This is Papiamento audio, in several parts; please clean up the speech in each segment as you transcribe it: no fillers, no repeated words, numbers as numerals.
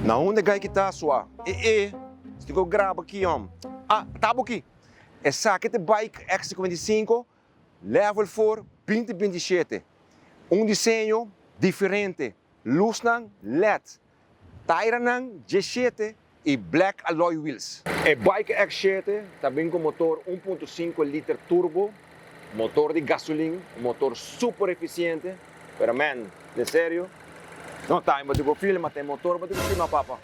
Na unda e gai ki ta sua? E e, si tin ku graba ki hom. Ah, ta bo ki. Esaki ta e bike X55 level 4 2027. Un diseño diferente, lusnan led, tairanan 17 y black alloy wheels. E bike X7 ta bin ku motor 1.5 liter turbo, motor di gasolin, un motor super eficiente. Pero man, den serio, no time bo tin ku filma, ta e motor bo tin ku filma, papa.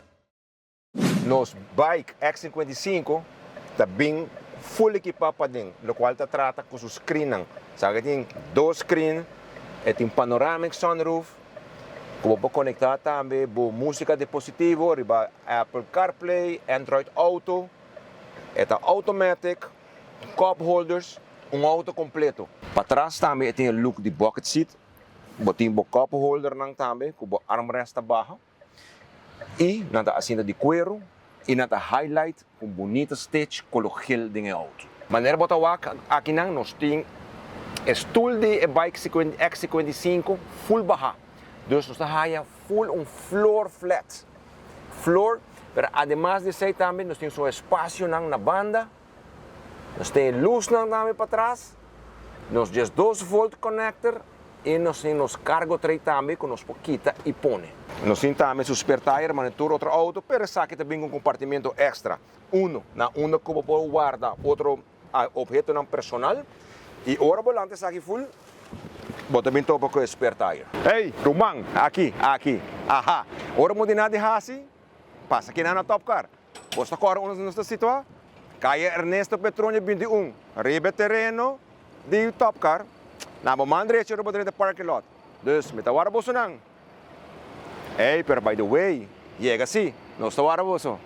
Nos bike X55 ta bin full ekipa paden, lokual ta trata ku su screennan. Sa ku e tin dos screen, e tin panoramic sunroof, ku bo por konektá tambe bo músika dispositivo riba Apple CarPlay, Android Auto. E ta automatic, cup holders, un auto kompleto. Patras tambe e tin e look di bucket seat, bo tin bo cup holdernan tambe ku bo armrest ta baha. Y nan ta asiento di cuero y nan ta highlight cu bunita stitch color gel den e auto. Manera bo ta wak akinan nos tin e stoel di e bike X55 full baha. Dus nos ta haya full un floor flat floor, pero ademas di esey tambe nos tin su espacionan na banda. Nos tin e lusnan tambe patras, nos 12 volt connector y nos tin nos cargo tray tambe cu nos por kita y pone. Nos tin tambe su spare tire manera tur otro auto, pero esaki ta bin cu un compartimento extra. Uno, na unda cu bo por warda otro obhetonan personal y ora bo lanta esaki full, bo ta bin topa cu e spare tire. Hey, ruman, aki, aki, aha. Ora bo tin nada di haci, pasa kinan na Top Car. Bo ta kòrda unda nos ta situá? Kaya Ernesto Petroño 21, riba e tereno di Top Car. Na bo man drechi ora bo drenta parking lot. Dus mi ta wara bosonan. Ey, pero by the way, yega si, nos ta wara boso.